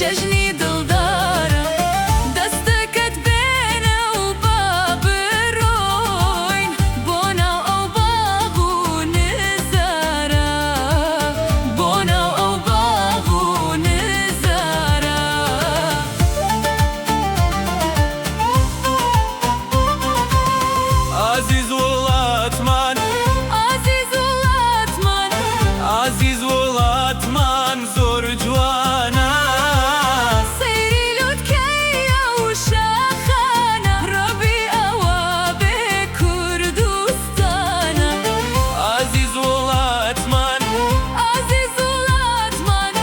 جەژنی دڵدارە. دەستەکەت بێنە و با بڕۆین بۆ ناو ئەو باغ و نزارە، بۆ ناو ئەو باغ و نزارە. ئازیز وڵاتمان، ئازیز وڵاتمان، ئازیز وڵاتمان زۆر جوانە. سەیری لوتکەی ئەو شاخانە، ڕەبی ئەوە بێ کوردستانە. ئازیز وڵاتمان، ئازیز وڵاتمان،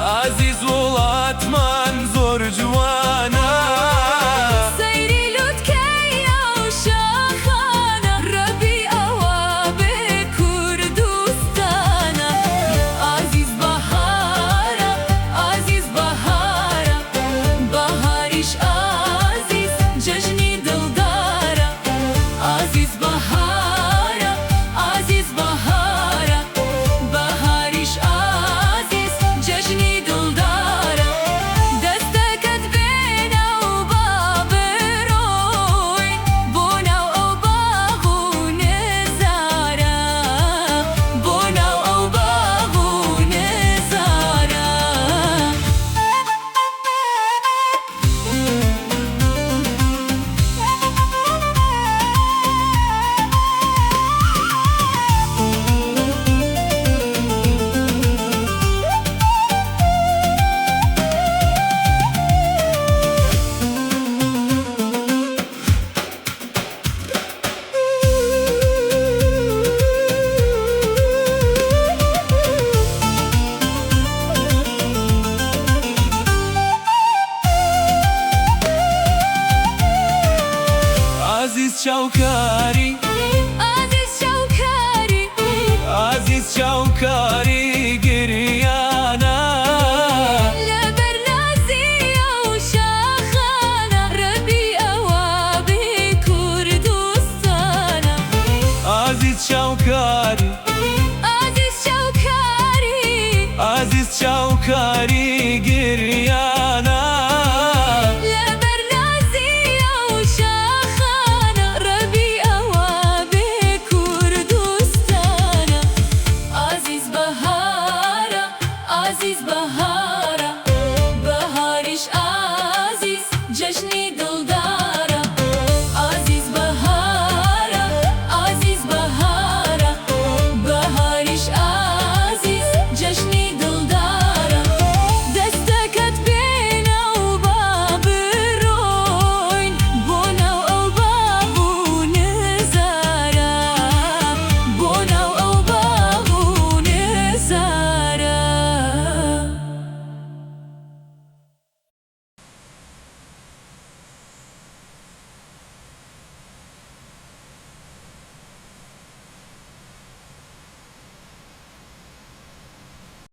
ئازیز وڵاتمان زۆر جوانە. سەیری لوتکەی ئەو شاخانە، ڕەبی ئەوە بێ کوردستانە. ئازیز بەهارە، ئازیز بەهارە، بەهاریش ئازیز جەژنی دڵدارە. ئازیز بەهارە، ئازیز بەهارە، بەهاریش ئازیز جەژنی دڵدارە. دەستەکەت بێنە و با بڕۆین بۆ ناو ئەو باغ و نزارە، بۆ ناو ئەو باغ و نزارە. ئازیز چاوکاری.